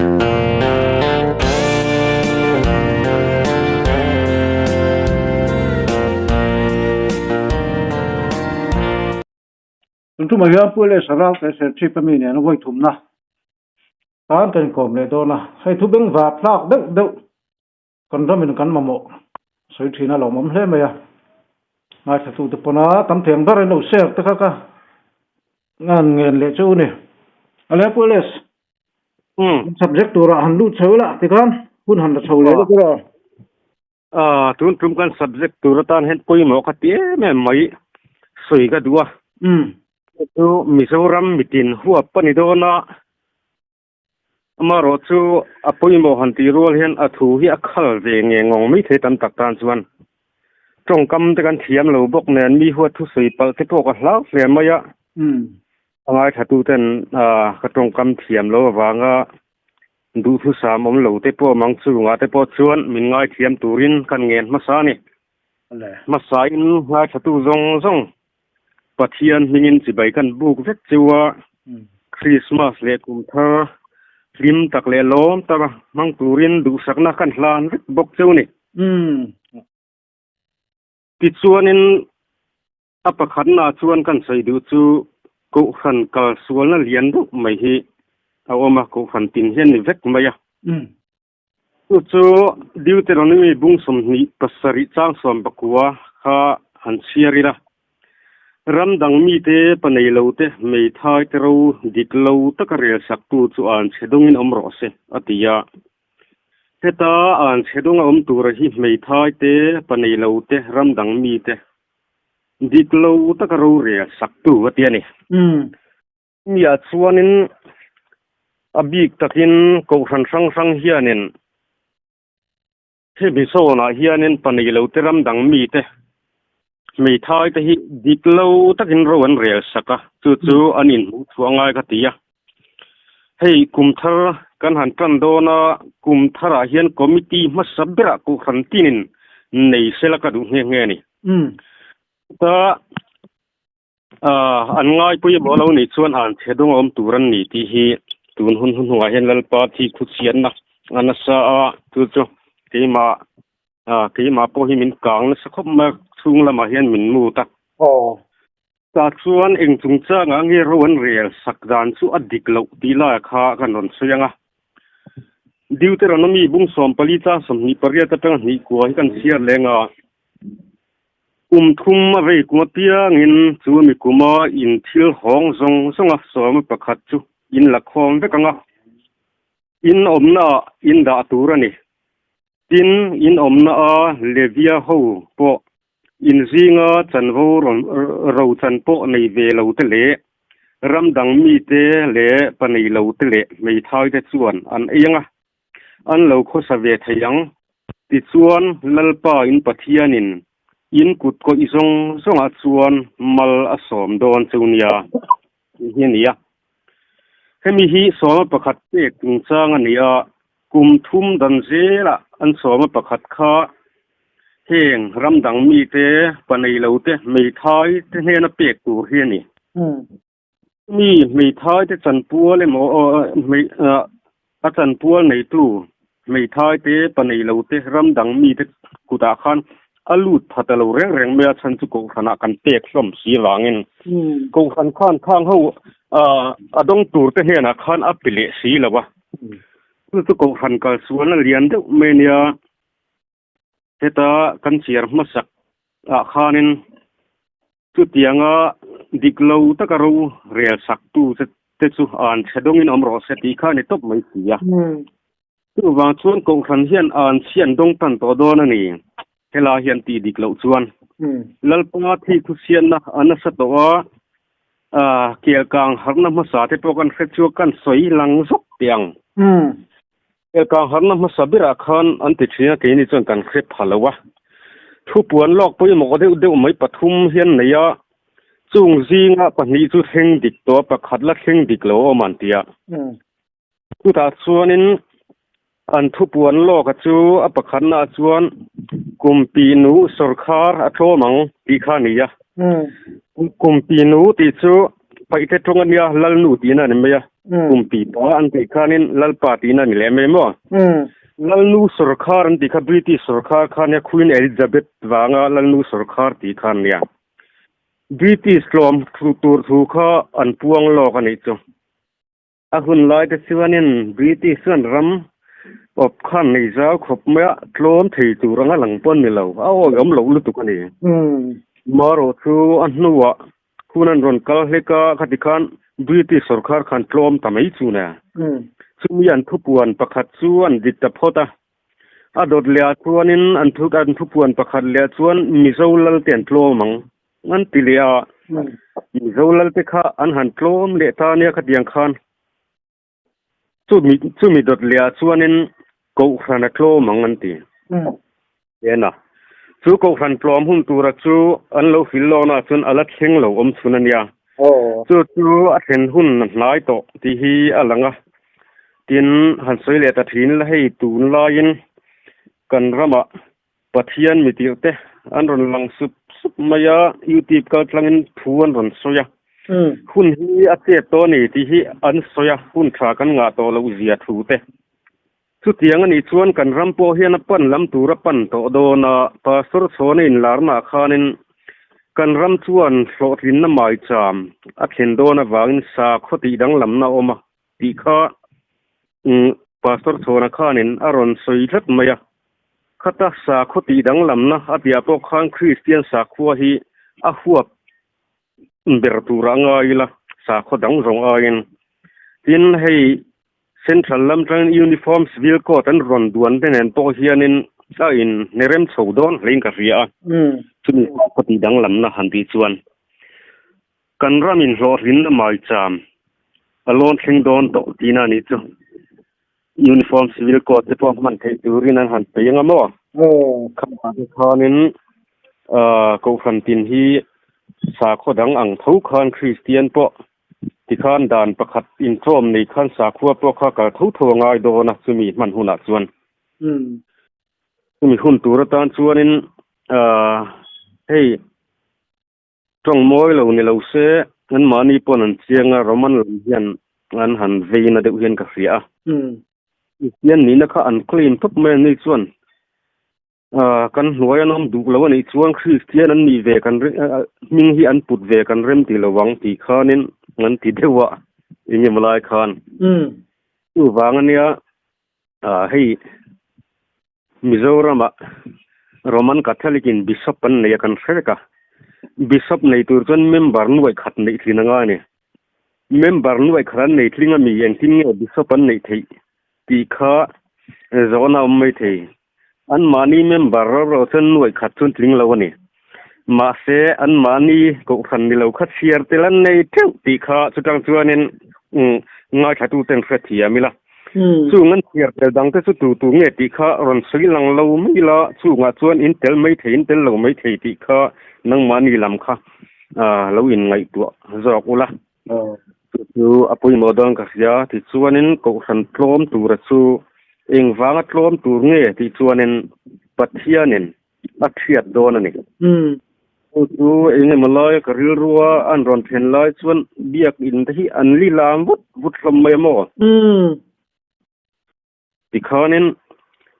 Tun tumah hian Pu leh Saral te Serchhip ami nen a vawi thumna tan kan inkawm leh dawn a, hei thu bengvar tlak deuh deuh kan ramin kan mamawh sawi thin a lawmawm hle mai a, ngaithlatute pawna tam thei ang ber in lo share te kha ka ngan ngen leh chu ni. A le Pu Les, subject turah han lut chho ila tikhan hun han la chho leh lawk rawh. Aaa tun tum kan subject tur atan hian pawimawh ka ti em em mai sawi ka duh a. Chu Mizoram mitin huap a ni dawn a, amaherawh chu a pawimawh han tih rual hian a thu hi a khal ve nge ngawng mai thei tam tak tan chuan tawngkam te kan thiam lo bawk nen mi huat thu sawi palh te pawh ka hlau hle mai a. A ngaithla ten ka tawngkam thiam lo avanga Duhthusam awm lo te pawh mang chungah te pawh chuan min ngaithiam turin kan ngen hmasa a ni. Hmasain ngaithlatu zawng zawng Pathian hmingin chibai kan buk vek cheu a, Krismas leh kum thar hlim tak leh lawm tak hmang turin duhsakna kan hlan vek bawk cheu a ni. Tichuanin A pakhatnaah chuan kan sawi duh chu Kohhran kal sualna lian deuh mai hi a awm a, Kohhran tin hian ni vek mai a. Chu chu Deuteronomy bung 27 chang 19 kha han chhiar ila. Ram dang mite pa nei lo te hmeithai te ro dik lo taka rel saktu chu an chhe dawngin awm rawh se, a ti a. Heta an chhe dawnga awm tura hi hmeithai te, pa nei lo te, ram dang mite Dik lo taka rorel saktu a ti a ni. Miah chuanin a bik takin kohhran hrang hrang hianin hemi zawnah hianin pa nei lo te ram dang mite hmeithai te hi dik lo takin ro an rel sak a, chu chu an inhmuh chhuah ngai ka ti a. Hei kum thar kan han tan dawn a, kum tharah hian committee hmasa berah kohhran tinin nei sela ka duh nghe nghe a ni. Ta an ngaipui emaw lo nih chuan an chhe dawng a awm tur an ni tih hi tun hun hnuhnungah hian Lalpa thi khuchhiatna a nasa a, chu chu keimah keimah pawh hi min kang nasa khawp mai a, chhung lamah hian min mut a. Tah chuan eng chungchangah nge ro an rel sak dan chu a dik loh tih laiah kha kan rawn sawi ang a. Deuteronomy bung 14 chang 28 atanga hnih kua hi kan chhiar leng a. Kum thum a vei kum apiangin chu mi kuma in thil hawng zawng zawnga sawma pakhat chu in la khawm vek ang a. In awmnaah in dah tur a ni. Tin, in awmna a Levia ho pawh in zinga chanvo ro chan pawh nei ve lo te leh ram dang mite leh pa nei lo te leh hmeithai te chuan an ei ang a, an lo khawsa ve thei ang. Tichuan, Lalpa in Pathianin in kut kawih zawng zawngah chuan mal a sawm dawn cheu nia tih hi a ni a. Hemi hi sawma pakhat pek chungchang a ni a, kum thum dan zelah an sawma pakhat kha heng ram dang mite, pa nei lo te, hmeithai te hnena pek tur hi a ni. Mi hmeithai te chanpual emaw a chanpual neitu hmeithai te, pa nei lo te, ram dang mite kutah khan a lut pha ta lo reng reng mai a, chhan chu kohhranah kan pek hlawm si avangin kohhran khan khang ho a dawng tur te hnenah khan a pe leh si lo a, chu chu kohhran kal sualna lian deuh mai a nia, heta kan chhiar hmasak ah khanin chutianga dik lo taka ro rel sak tu te chu an chhe dawngin awm rawh se tih kha a ni tawp mai si a. Chuvang chuan Kohhran hian an chhian dawng tan tawh dawn a ni. Helai hian tih dik loh chuan Lalpa thi thu chhiatna a nasa tawh a, kelkang harhna hmasa te pawh kan hre chu kan sawi lang zawk teh ang. Kelkang harhna hmasa berah khan an ti thin a, keini chuan kan hre pha lo a. Thupuan lawk pawimawh deuh deuh mai pathum hian nei a, chung zinga pahnih chu thleng dik tawh a, pakhat la thleng dik lo a awm an ti a. Chutah chuanin an thupuan lawka chu a pakhatnaah chuan Kumpinu sawrkhar a tlawm ang tih kha a ni a. Kumpinu tih chu Paihte tawng a nia, Lalnu tihna a ni mai a. Kumpi pa an tih khanin Lalpa tihna a ni leh mai maw? Lalnu sawrkhar an tih kha British sawrkhar kha nia Queen Elizabeth vanga Lalnu sawrkhar tih kha an nia. British tlawm tur thu kha an puang lawk a nih chu. A hun lai te chuanin British chuan ram awp khan nei zau khawp mai a, tlawm thei tur anga lang pawh an ni lo, a awihawm loh lutuk a ni. Marawh chu a hnuah hun an rawn kal hlek a, khati khan British sawrkar khan tlawm ta mai chu nia. Chumi an thupuan pakhat chu an dik ta phawt a, a dawt leh ah chuanin an thu an thupuan pakhat leh ah chuan Mizo lal te an tlawm ang an ti leh a, Mizo lal te kha an han tlawm leh ta nia khatiang khan. Chumi chumi dawt leh ah chuanin Kohhran a tlawm ang an ti. En a, chu Kohhran tlawm hun tura chu an lo hrilh lawkna ah chuan a la thleng lo awm chhun a nia. Chu chu a thlen hun a hnai tawh tih hi a lang a. Tin, han sawi leh ta thin la hei tunlaiin kan ramah Pathian mitirh te an rawn lang sup sup mai a, YouTube kal tlangin thu an rawn sawi a. Hun hi a chet tawh a ni tih hi an sawi a, hun tha kan ngah tawh loh zia thu te. Chutiang a nih chuan kan ram pawh hian a pan lam tur a pan tawh dawn a, Pastor Chhawna inlarnaah khanin kan ram chuan hlawhtlinna maicham a thlen dawn avangin sakhaw tih danglamna a awm a tih kha Pastor Chhawna khanin a rawn sawi tlat mai a. Khata sakhaw tih danglamna a piah pawh khan Kristian sakhua hi a huap ber turah a ngai ila, sakhaw dang zawng aiin. Tin, hei Central lam tangin Uniform Civil Code an rawn duan te nen pawh hianin a in hnerem chho dawn hlein ka hria a. Chumi sakhaw tih danglamna han tih chuan kan ramin hlawhtlinna maicham a lawn thleng dawn tawh tihna a nih chu. Uniform Civil Code te pawh hman theih turin an han peih anga maw? Khamah te khanin Kohhran tin hi sakhaw dang ang tho khan Kristian pawh tikhan dan pakhat intlawm nei khan sakhua pawh kha kal tho tho a ngai dawn a chumi hman hunah chuan. Chumi hun tur atan chuanin hei Tawng mawi lo ni lo se, anmahni pawn an chiang a, Roman lam hian an han vei na deuh hian ka hria a. Kristian nihna kha an claim tawp mai a ni chuan kan hnuai an awm duh lo a nih chuan Kristian an nih ve kan hming hi an put ve kan rem ti lo ang tih khanin an ti deuh a eng emaw lai khan. Chuvang ania hei Mizoramah Roman Catholic in Bishop an nei a kan hre vek a. Bishop nei tur chuan member nuaih khat neih tlin a ngai a ni. Member nuaih khat an nei tling a mi engtin nge Bishop an neih theih tih kha zawhna a awm mai thei. Anmahni member ro ro chuan nuaih khat chuan tling lo a ni. Mahse anmahni kohhran ni lo kha chhiar tel an nei theuh tih kha chutang chuanin ngaithlatuten hrethiam ila. Chung an chhiar tel dang te chu tu tu nge tih kha rawn sawi lang lo mai ila, chungah chuan in tel mai thei in tel lo mai thei tih kha nangmahni lam kha lo in ngaihtuah zawk ula. Chu chu a pawimawh dawn ka hria tichuanin kohhran tlawm tura chu engvanga tlawm tur nge tih chuanin Pathianin a thiat dawn a ni. Chu chu eng emaw lai ka rilrua an rawn thlen lai chuan biak in te hi an li lam vut vut hlawm mai a maw? Tikhanin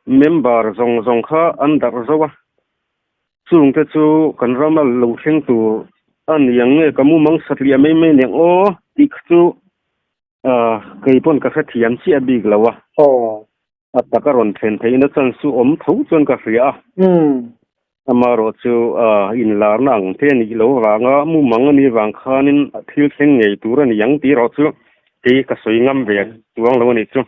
member zawng zawng kha an darh zo a, chung te chu kan rama lo thleng tur a ni ang nge ka mumang satliah mai mai nen aw tih kha chu kei pawn ka hrethiam chiah bik lo a. A tak a rawn thlen theihna chance chu awm tho chuan ka hria a. Amaherawh chu inlarna ang te a nih loh avanga mumang a nih avang khanin thil thleng ngei tur a ni ang tih erawh chu kei ka sawi ngam ve chuang lo a nih chu.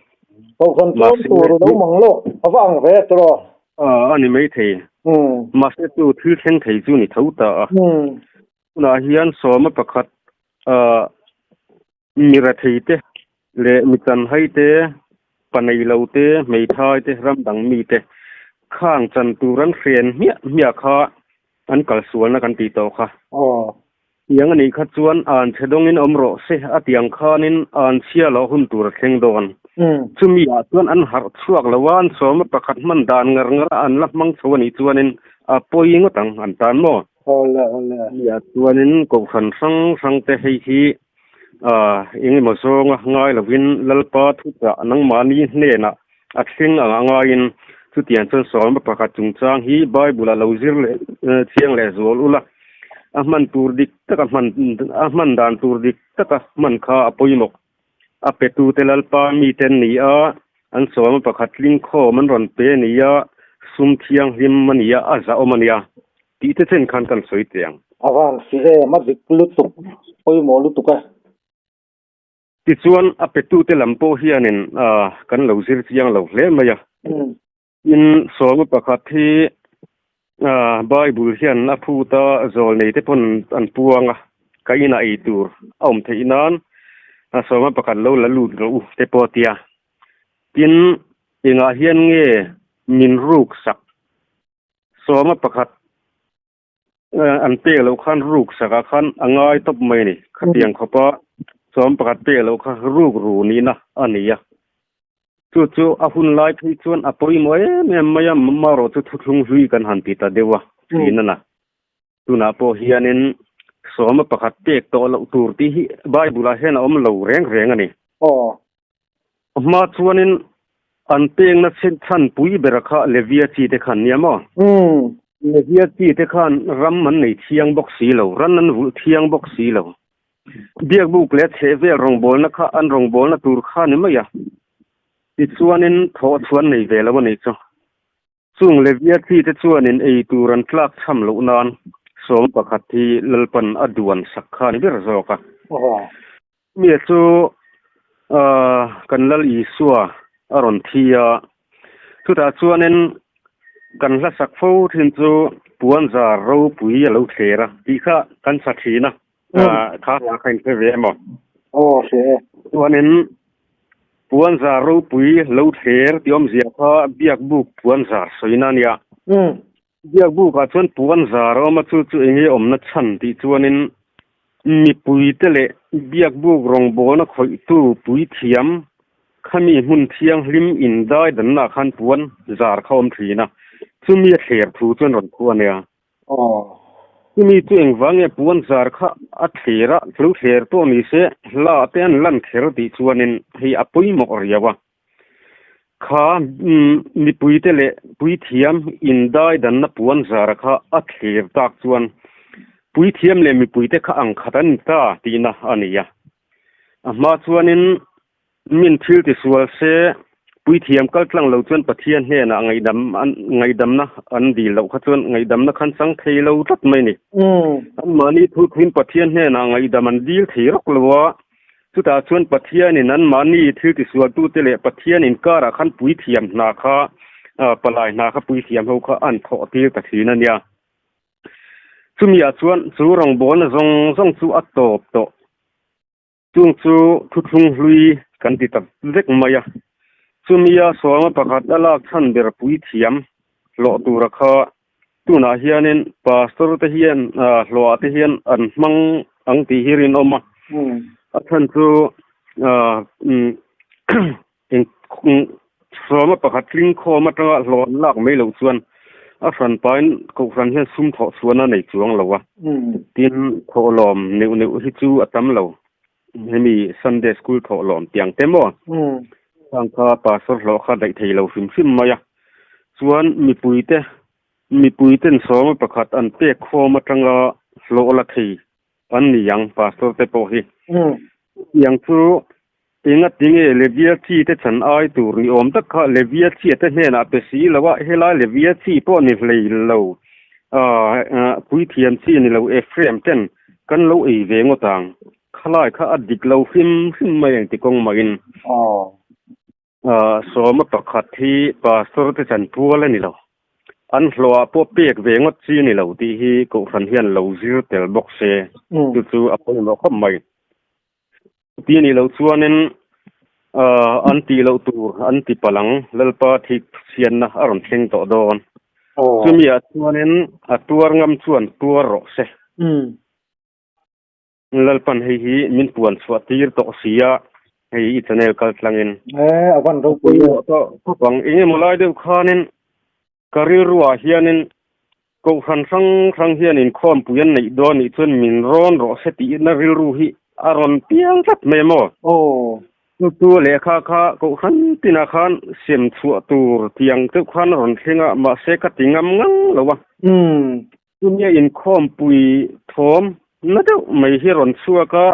Kohhran tlawm tur i lo mang lawk a va ang ve tawh. A ni maithei. Mahse chu thil thleng thei chu ni tho ta a. Tunah hian sawma pakhat Mi rethei te leh mi chanhai te, pa nei lo te, hmeithai te, ram dang mi te khang chan tur an hren hmiah hmiah kha an kal sualna kan tih tawh kha. Tiang a nih kha chuan an chhe dawngin awm rawh se a tiang khanin an chhia loh hun tur a thleng dawn. Chumi ah chuan an harh chhuak lo a, an sawma pakhat hman dan ngar ngar a an la hmang chho a nih chuanin a pawi ngawt ang an tan maw? Chumi ah chuanin kohhran hrang hrang te hei hi. Eng emaw zawnga ngai lovin Lalpa thuchah nangmahni hnenah a thleng anga ngaiin chutiang chuan sawma pakhat chungchang hi Bible-ah lo zir leh chiang leh zual ula, a hman tur dik taka hman a hman dan tur dik taka hman kha a pawimawh. A petute Lalpa mite an ni a, an sawma pakhat tlingkhawm an rawn pe a ni a, sum thianghlim a ni a, a zahawm a nia. Tih te chen khan kan sawi teh ang. A van si em, a dik lutuk, pawimawh lutuk e. Tichuan, a petute lam pawh hianin kan lo zir chiang lo hle mai a. Tin, sawma pakhat hi Bible hian a phut a, zawlneite pawn an puang a, ka inah ei tur a awm theih nan sawma pakhat lo la lut rawh u te pawh a ti a. Tin, engah hian nge min ruk sak Sawma pakhat an pek loh khan ruk sakah khan a ngai tawp mai a ni. Khatiang khawpa sawma pakhat pek loh kha ruk ru nihna a ni a. Chu chu a hun lai phei chuan a pawimawh em em mai a, marawh chu thuthlung hlui kan han ti ta deuh a, thin a na. Tunah pawh hianin sawma pakhat pek tawh loh tur tih hi Bible-ah hian a awm lo reng reng a ni. Aw. A hma chuanin an pengna chhan pui bera kha Levia chi te khan nia maw? Levia chi te khan ram an nei thiang bawk si lo, ran an vulh thiang bawk si lo. Biakbuk leh chhehvel rawngbawlna kha an rawngbawlna tur kha ni mai a. Tichuanin thawh chhuan nei ve lo a nih chu. Chung Levia chi te chuanin ei tur an tlak chham loh nan 11 hi Lalpan a duan sak kha ni ber zawk a. Mi chu kan Lal Isua a rawn thi a, chutah chuanin kan hla sak fo thin chu puanzar ropui a lo thler a tih kha kan sa thin a, kha hla kha inhre ve emaw? Aw hre e. Chuanin puanzar ropui lo thler tih awmzia kha biakbuk puanzar sawina a nia. Biakbukah chuan puanzar a awm a, chu chu eng nge awmna chhan tih chuanin mipuite leh biakbuk rawngbawlna khawihtu puithiam khami hmun thianghlim indai dannaah khan puanzar kha a awm thin a, chumi a thler thu chuan rawn thu a nia. Aw. Chumi chu engvang nge puan zar kha a thler a, lo thler tawh ni se hla te an lan kher tih chuanin hei a pawimawh riau a. Kha mipuite leh puithiam indai danna puan zar kha a thler tak chuan puithiam leh mipuite kha ang khat an ni ta tihna a ni a. A hma chuanin Min thil ti sual se, puithiam kal tlang lo chuan Pathian hnenah ngaihdam ngaihdamna an dil loh kha chuan ngaihdamna khan chang thei lo tlat mai ni. Anmahni thu thuin Pathian hnenah ngaihdam an dil thei rawk lo a, chutah chuan Pathianin anmahni thil ti sualtute leh Pathian inkarah khan puithiam hna kha palai hna kha puithiam ho kha an thawh tir ta thin a nia. Chumiah chuan chu rawngbawlna zawng zawng chu a tawp tawh. Chung chu thuthlung hlui kan ti ta vek mai a, chumia sawma pakhat a lak chhan ber puithiam hlawh tura kha tunah hianin pastor te hian hlawhah te hian an hmang ang tih hi rinawm a, a chhan chu Sawma pakhat tlingkhawm atanga hlawh an lak mai loh chuan a hran pain Kohhran hian sum thawh chhuan a nei chuang lo a. Tin, thawhlawm neuh neuh hi chu a tam lo. Hemi Sunday School thawhlawm tiang te maw? Khang kha Pastor hlawh kha daih thei lo hrim hrim mai a. Chuan mipuite, mipuiten sawma pakhat an pek khawm atanga hlawh la thei an ni ang Pastor te pawh hi. Tiang chu Enga tinge Levia chi te chan ai tur ni awm tak kha Levia chi te hnenah pe si lo a, helai Levia chi pawh ni hlei lo, aah puithiam chi ni lo Ephraim ten kan lo ei ve ngawt ang, khalai kha a dik lo hrim hrim mai ang ti kawng mahin. Sawma pakhat hi pastor te chan pual a ni lo, an hlawhah pawh pek ve ngawt chi a ni lo tih hi Kohhran hian lo zir tel bawk se, chu chu a pawimawh khawp mai. Ti nih loh chuanin an tih loh tur an ti palh ang, Lalpa thik chhiatna a rawn thleng tawh dawn. Chumi ah chuanin a tuar ngam chuan tuar rawh se. Lalpan hei hi min puan chhuah tir tawh si a, hei i channel kal tlangin. A van ropui e. Khawp ang, engemaw lai deuh khanin Ka rilruah hianin Kohhran hrang hrang hian inkhawmpui an neih dawn nih chuan min rawn rawh se tihna rilru hi a rawn piang tlat mai maw? Aw. Chu chu lehkha kha kohhran tinah khan sem chhuah tur tiang deuh khan a rawn thleng a, mahse ka ti ngam ngang lo a. Umm. Chumia inkhawmpui thawm na deuh mai hi rawn chhuak a,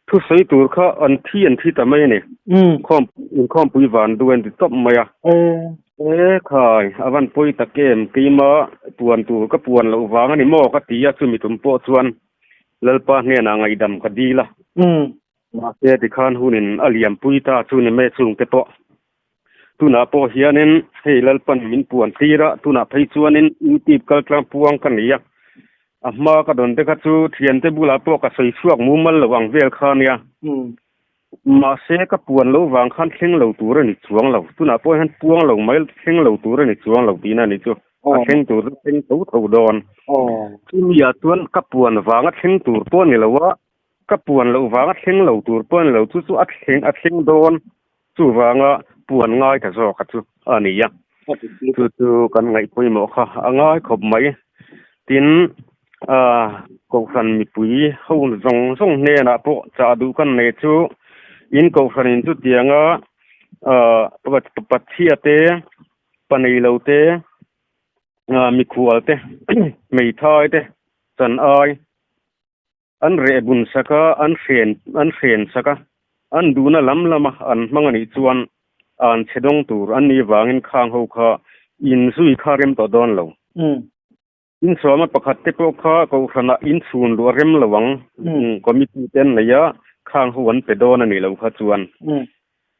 thusawi tur kha an thi an thi ta mai a ni. Umm. Khawm inkhawmpui van duh a inti tawp mai a. Aw. E khai, a van pawi tak em, keima puan tur ka puan loh vang a ni maw ka ti a, chumi tum pawh chuan Lalpa hnenah ngaihdam ka dil a. Mahse tikhan hunin a liampui ta chu ni mai chungte pawh. Tunah pawh hianin hei Lalpan min puan tir a, tunah phei chuanin YouTube kaltlang puang ka nei a. A hma ka dawn te kha chu thiante bulah pawh ka sawi chhuak mumal lo ang vel kha nia. Mahse ka puan lo vang khan thleng lo tur a ni chuang lo. Tunah pawh hian puang lo mai thleng lo tur a ni chuang lo tihna a ni chu. A thleng tur chu thleng tho tho dawn. Chumi ah chuan ka puan vanga thleng tur pawh a ni lo a, ka puan loh vanga thleng lo tur pawh a ni lo. Chu chu a thleng a thleng dawn chuvanga puan ngai ta zawk a chu a ni a. Chu chu kan ngaih pawimawh kha a ngai khawp mai. Tin, Kohhran mipui ho zawng zawng hnenah pawh chah duh kan nei chu in Kohhranin chutianga Pathia te, pa nei lo te, mikhual te, hmeithai te, chan ai An reh bun sak a, an hren an hren sak a, an duhna lam lama an hmang a nih chuan an chhe dawng tur an nih vangin khang ho kha inzui kha rem tawh dawn lo. Insualna pakhat te pawh kha Kohhranah inchhun luh a rem lo ang, committee te an nei a, khang ho an pe dawn a nih loh kha chuan.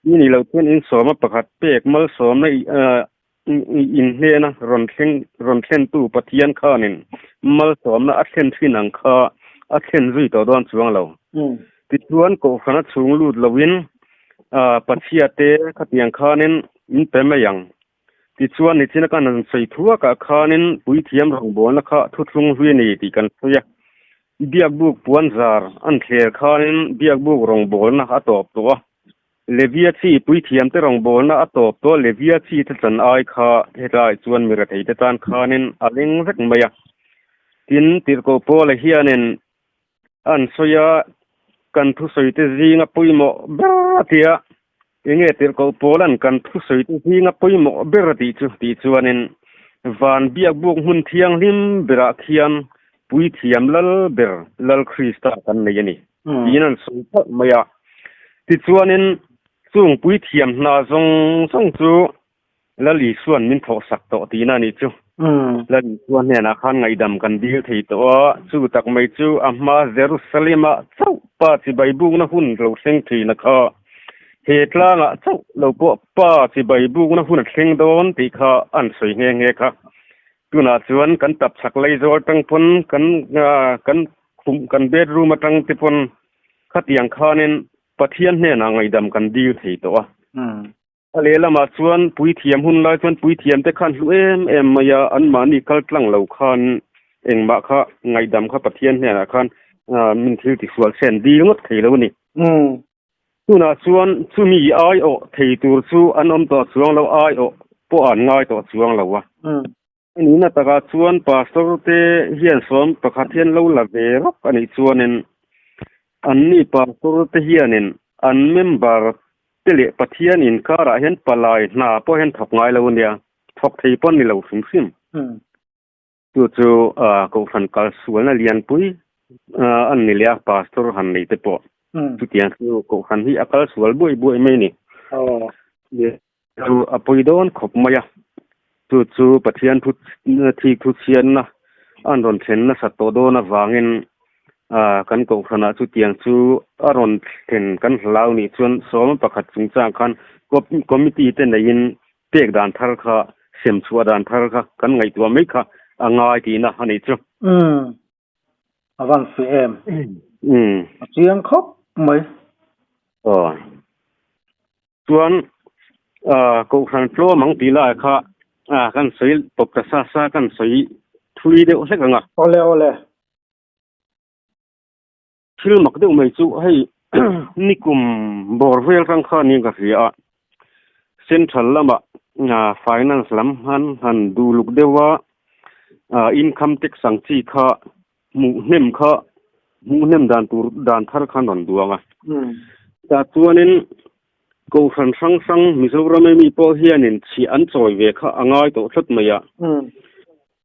Mi nih loh chuan insualna pakhat pek malsawmna In hnena rawn thleng rawn thlentu Pathian khanin malsawmna a thlen thin ang kha a thlen zui tawh dawn chuang lo. Tichuan Kohhrana chhung lut loin Pathiate khatiang khanin in pe mai ang. Tichuan nichina kan han sawi thuakah khanin puithiam rawngbawlna kha thuthlung hlui a ni tih kan sawi a. Biakbuk puanzar an thler khanin biakbuk rawngbawlna a tawp tawh a. Levia chi puithiamte rawngbawlna a tawp tawh Levia chi te chan ai kha hetlaiah chuan mi retheite tan khanin a leng vek mai a. Tin, Tirhkoh Paula hianin an sawi a, kan thusawite zinga pawimawh ber a ti a. Enge Tirhkoh Paula'n kan thusawite zinga pawimawh ber a tih chu tih chuanin van biakbuk hmun thianghlim berah khian puithiam lal ber Lal Krista kan nei a ni. Tiin an sawi thalh mai a. Tichuanin chung puithiam hna zawng zawng chu Lal Isua'n min thawhsak tawh tihna a nih chu. Lal Isua hnenah khan ngaihdam kan dil thei tawh a, chu tak mai chu a hma Jerusalem-ah chauh pa chibai bukna hun lo thleng thin a kha. He tlangah chauh lo pawh pa chibai bukna hun a thleng dawn tih kha an sawi nghe nghe kha. Tunah chuan kan tapchhak lei zawl tang pawn kan kan khum kan bedroom atang te pawn khatiang khanin Pathian hnenah ngaihdam kan dil thei tawh a. A lehlamah chuan puithiam hun lai chuan puithiam te khan hlu em em mai a, anmahni kal tlang lo khan engmah kha ngaihdam kha Pathian hnenah khan min thil tihsual sen dil ngawt thei lo a ni. Tunah chuan chumi aiawh thei tur chu an awm tawh chuang lo, aiawh pawh an ngai tawh chuang lo a. A nihna takah chuan pastor te hian sawm pakhat hian lo la ve rawk a nih chuanin anni pastor te hianin an member te leh Pathian inkarah hian palai hna pawh hian thawk ngai lo a nia, thawk thei pawh a ni lo hrim hrim. Chu chu Kohhran kalsualna lianpui an ni leh a, pastor han nei te pawh. Chutiang chu Kohhran hi a kalsual buai buai mai a ni. Chu a pawi dawn khawp mai a, chu chu Pathian thu thik thu chhiatna an rawn thlen nasat tawh dawn avangin kan Kohhranah chutiang chu a rawn thlen kan hlau nih chuan sawma pakhat chungchang khan committee te neiin pek dan thar kha sem chhuah dan thar kha kan ngaihtuah mai kha a ngai tihna a nih chu. Umm a van fih em. Umm. A chiang khawp mai. Aw. Chuan Kohhran tlawm ang tih lai kha kan sawi tawp ta sa sa kan sawi thui deuh hlek ang a. Awle awle. Thil mak deuh mai chu hei nikum bawr vel rang kha niin ka hria a, Central lamah Finance lam han han duh luk deuh a, Income Tax ang chi kha hmuh hnem kha Hmuh hnem dan tur dan thar khan rawn duang a. Tah chuanin Kohhran hrang hrang Mizoram ami pawh hianin chhiah an chawi ve kha a ngai tawh tlat mai a.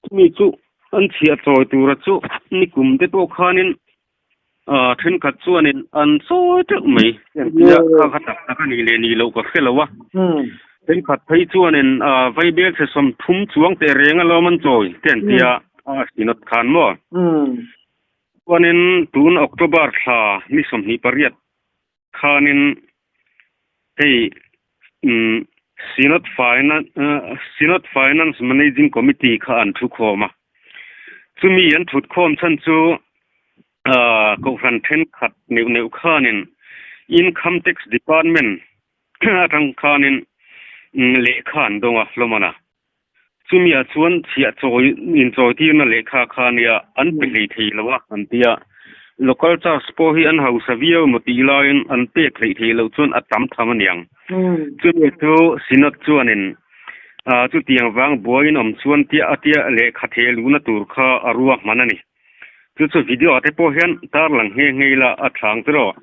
Chumi chu an chhiah chawi tura chu nikum te pawh khanin thenkhat chuanin an chawi teuh mai. Engtia kha kha tak tak a nih leh nih loh ka hre lo a. Thenkhat phei chuanin vaibel chhe 30 chuang teh reng alawm an chawi te an tia a Synod khan maw. Chuanin tun October thla ni 28 khanin hei Synod Synod Finance Managing Committee kha an thukhawm a. Chumi an thutkhawm chhan chu Kohhran thenkhat neuh neuh khanin Income Tax Department atang khanin lehkha an dawng a hlawm a. Chumi ah chuan chhiah chawi inchawitirna lehkha kha nia an pe hlei thei lo a an ti a. Local church pawh hi an hausa viau emaw tih laiin an pek hleih theih loh chuan a tam tham aniang. Chumi chu Synod chuanin chutiang vang buaiin awm chuan tia a tia lehkha theh luhna tur kha a ruahman a ni. Chu chu video ah te pawh hian tarlang nghe nghe ila a thlang che rawh.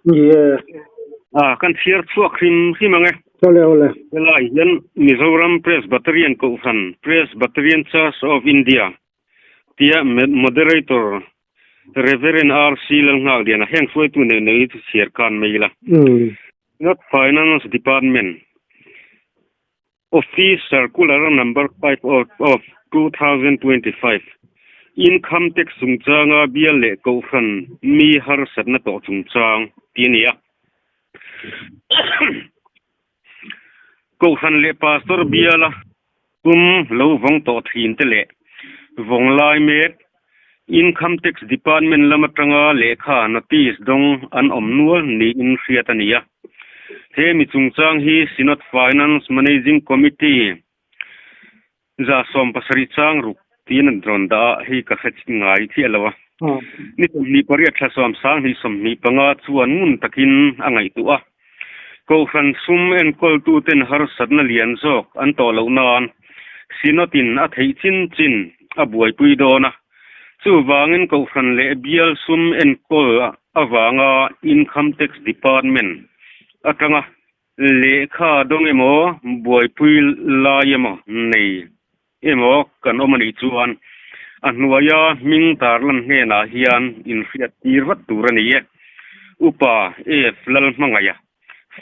Kan chhiar chhuak hrim hrim ang e. Awle awle. Helai hian Mizoram Presbyterian Kohhran, Presbyterian Church of India, tia Moderator Reverend RC Lalnghakliana heng hruaitu neuh neuh hi chu chhiar khan mai ila. Not Finance Department Office Circular Number 5 of 2025, Income Tax chungchanga bial leh Kohhran mi harsatna tawh chungchang tih a ni a. Kohhran leh Pastor biala tum lo vawng tawh thin te leh vawng lai mek Income Tax Department lam atanga lehkha notice dawng an awm nual niin hriat a ni a. He mi chungchang hi Synod Finance Managing Committee 170 chang ruk tiin an rawn dah a, hei ka hre ngai chiah lo a. Ni 28 thla sawm 2025 chuan ngun takin a ngaihtuah a. Kohhran sum enkawltuten harsatna lian zawk an tawh loh nan Synod-in a theih chin chin a buaipui dawn a. Chuvangin Kohhran leh bial sum enkawl avanga Income Tax Department atanga lehkha dawng emaw, buaipui lai emaw nei emaw kan awm a nih chuan a hnuaia hming tarlan hnenah hian inhriat tir vat tur a ni e. Upa F. Lalhmangaia,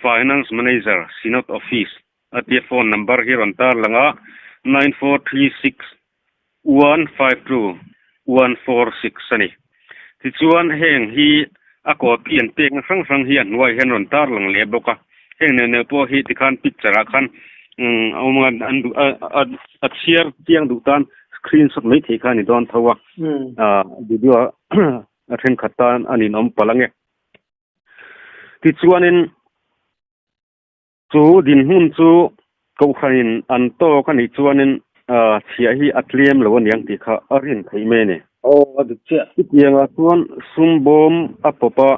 Finance Manager, Synod Office a tia phone number hi rawn tarlang a, 9436 152146 a ni. Tichuan heng hi a copy an pekna hrang hrang hi a hnuai hian rawn tarlang leh bawk a. Heng neuh neuh pawh hi tikhan picture ah khan a awm a, an duh a chhiar chiang duh tan screenshot mai thei kha a ni dawn tho a. Video a thenkhat tan a ninawm palh ange. Tichuanin. Chu dinhmun chu Kohhranin an tawk a nih chuanin chhiah hi a tlem lo a niang tih kha a rin theih mai a ni. Aw, a dik chiah. Chutiangah chuan sum bawm a pawp a,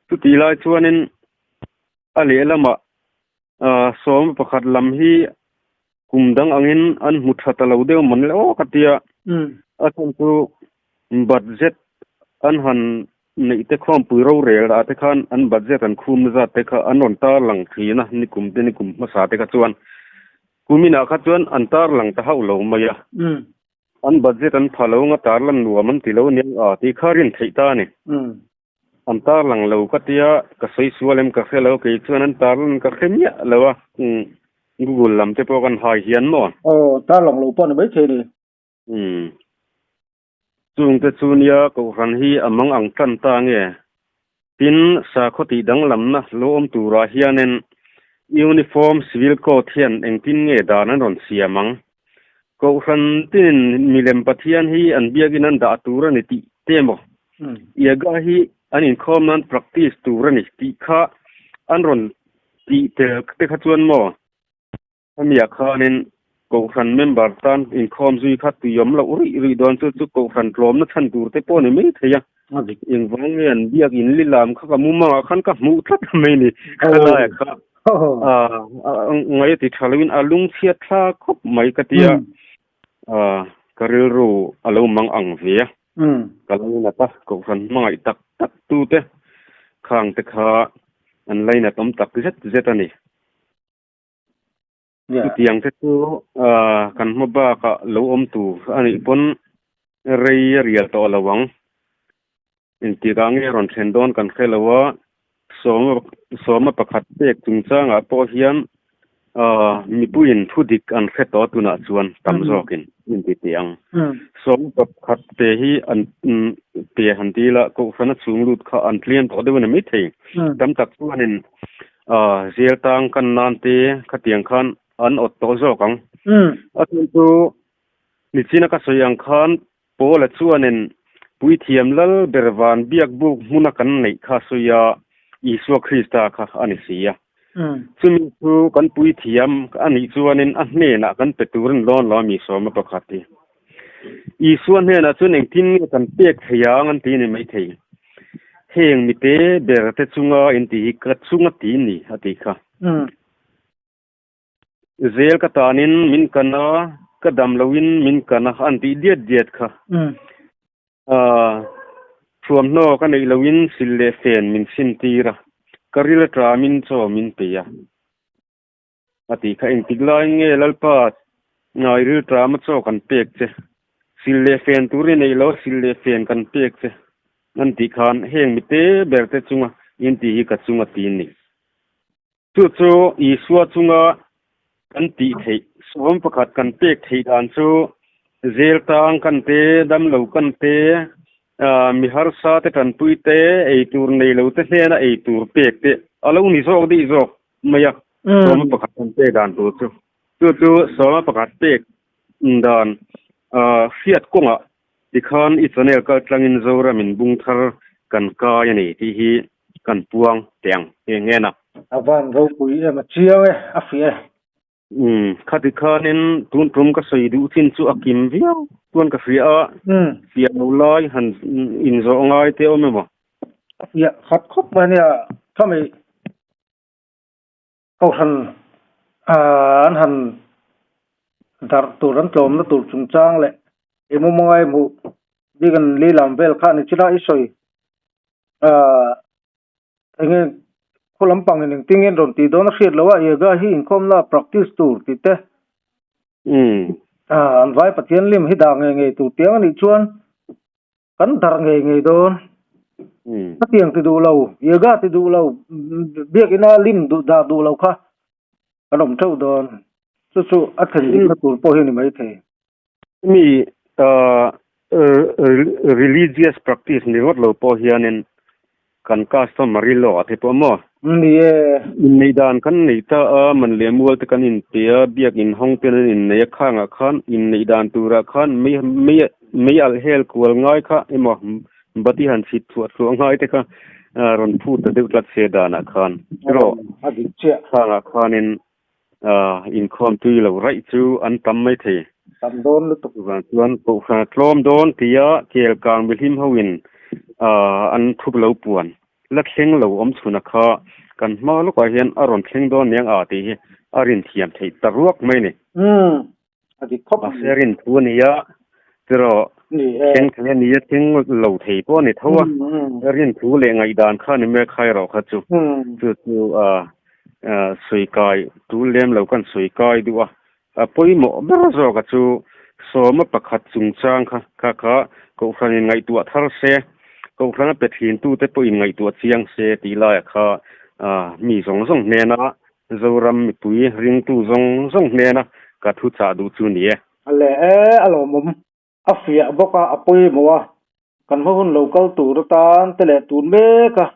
chutih lai chuanin a lehlamah 11 lam hi kum dang angin an hmu tha ta lo deuh man le aw ka tia. A chhan chu budget an han Neih te khawmpui rorel ah te khan an budget an khum zat te kha an rawn tarlang thin a, nikum te nikum hmasa te kha chuan kumin ah kha chuan an tarlang ta hauh lo mai a, an budget an pha lo nga tarlan nuam an ti lo nia a tih kha rin theih ta a ni. An tarlang lo ka tia ka sawi sual em ka hre lo kei chuan an tarlan ka hre miah lo a, Google lam te pawh kan hai hian maw? Aw, tarlang lo pawh a ni maithei ni. Umm. Chungte chu nia Kohhran hi a mang ang tan ta nge? Tin, sakhaw tih danglamna lo awm turah hianin Uniform Civil Code hian engtin nge dan an rawn siam ang? Kohhran tinin milem Pathian hi an biakin an dah tur a ni tih te emaw, Yoga hi an inkhawm nan practice tur a ni tih kha an rawn tih tel te kha chuan maw? Hemiah khanin Kohhran member tan inkhawm zui kha tui awm loh rih rih dawn chu chu Kohhran tlawmna chhan tur te pawh a ni mai thei a. Engvang nge an biak in lilam kha ka mumangah khan ka hmuh tlat mai ni. Khalaiah kha ngai a ti tha loin a lungchhiat thla khawp mai ka tia. Ka rilru a lo mang ang ve a. Ka lo nat a, Kohhran hmangaih tak. tak tute khang te kha an lainat awm tak zet zet a ni. Chutiang te chu kan hma bakah lo awm tur a nih pawn rei a rial tawh lo ang. Engtikah nge rawn thlen dawn kan hre lo a, sawma pakhat pek chungchangah pawh hian mipuiin thu dik an hre tawh tunah chuan tam zawkin inti teh ang. Sawma pakhat pe hi an pe han ti ila Kohhrana chhung lut kha an tlian tawh deuh a ni maithei. Tam tak chuanin Zel tang kan nan te khatiang khan an awt tawh zawk ang. A chhan chu nichina ka sawi ang khan Paula chuanin Puithiam Lal ber van biak buk hmuna kan neih kha sawi a, Isua Krista kha a ni si a. Chumi chu kan Puithiam a nih chuanin a hnenah kan pe turin lawn lo a mi sawma pakhat hi. Isua hnenah chuan engtin nge kan pek thei ang an ti a ni maithei. Heng mite ber te chunga inti hi ka chunga ti ni a tih kha. Zel ka tanin min kan a, ka dam loin min kan a an tih diat diat kha. Thuamhnaw ka neih loin sil leh fen min sintir a, ka ril a ṭamin chaw min pe a. A tih kha engtik laiin nge Lalpa ngai rilṭama chaw kan pek che? Sil leh fen tur i neih lo, sil leh fen kan pek che. An tih khan heng mite berte chunga in tih hi ka chunga ti ni. Chu chu Isua chunga kan tih theih, sawm pakhat kan pek theih dan chu zel tang kan te, damlo kan te, mi harsa te tanpui te, eitur nei lo te hnena eitur pek te a lo ni zawk dih zawk. mai a, sawma pakhat kan pek dan tur chu. Chu chu sawma pakhat pek dan hriat kawngah tikhan i channel kal tlangin Zoramin bung thar kan kai a ni tih hi kan puang teh ang nghe nghe na. A van ropui em a chiang e, a fiah e. Umm, khati khanin tun tum ka sawi duh chin chu a kim viau chuan ka hria a, fiah lo lai han inzawh ngai te awm emaw? A fiah khat khawp mai ania, khami Kohhran an han darh tur an tlawmna tur chungchang leh emaw mawngai hmuh bik an lilam vel kha ni chila i sawi enge khaw lampang in engtin nge an rawn tih dawn a hriat loh a yoga hi inkhawmna practice tur tih te an vai Pathian lim hi dah ngei ngei tur tiang anih chuan Kan darh ngei ngei dawn. Hetiang ti duh lo, yoga ti duh lo, biakina lim duh dah duh lo kha kan awm theuh dawn. Chu chu a thlen dikna tur pawh hi a ni maithei. Mi religious practice ni ringawt lo pawh hianin Kan customary law ah te pawh maw? Ni e. Inneih dan kan nei ta a, man leh mual te kan inpe a, biak inhawng ten an innei a, khangah khan inneih dan turah khan mei mei mei alh hel kual ngai kha emaw bati han chhit thuah thuah ngai te kha rawn phut ta deuh tlat se danah khan erawh A dik chiah. Khangah khanin inkhawm tui lo raih chu an tam mai thei. Tam dawn lutuk. Chuvang chuan Kohhran a tlawm dawn tia Kelkang mihlim hoin an thup lo puan la thleng lo awm chhuna kha kan hma lawkah hian a rawn thleng dawn niang a tih hi a rin thiam theih ta ruak mai ni. Umm a dik khawp mai. Mahse rin thu a ni a, cheraw thleng thei a ni a, thleng lo thei pawh a ni tho a, rin thu leh ngaihdan kha a ni mai a khai erawh kha chu chu chu sawi kai tul lem lo kan sawi kai duh a, a pawimawh ber zawk a chu sawma pakhat chungchang kha kha kha Kohhran in ngaihtuah thar se, Kohhran a pe thin tute pawh in ngaihtuah chiang se tih laiah kha mi zawng zawng hnena Zoram mipui ringtu zawng zawng hnena ka thu chah duh chu ni e. A leh e, a lawmawm. A fiah bawk a, a pawimawh a. Kan hma hun lo kal tur atan te leh tun mek a,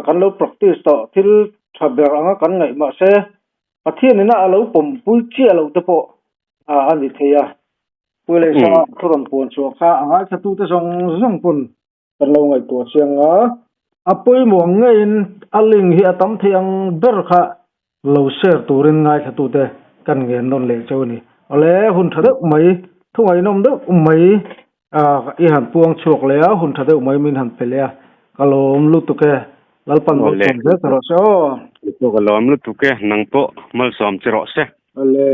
kan lo practice tawh thil tha ber anga kan ngaih mahse Pathian ina a lo pawmpui chiah loh te pawh a ni thei a. Puilehsa thu rawn puan chhuah kha a ngaithlatute zawng zawng pawn Kan lo ngaihtuah chiang a, a pawimawh ngeiin a link hi a tam thei ang ber kha lo share turin ngaithlatute kan ngen nawn leh cheu a ni. Awle, hun tha deuh mai, thu ngaihnawm deuh mai i han puang chhuak leh a, hun tha deuh mai min han pe leh a, ka lawm lutuk e, Lalpan malsawm zel che rawh se aw. Ka lawm lutuk e, nang pawh malsawm che rawh se. Awle.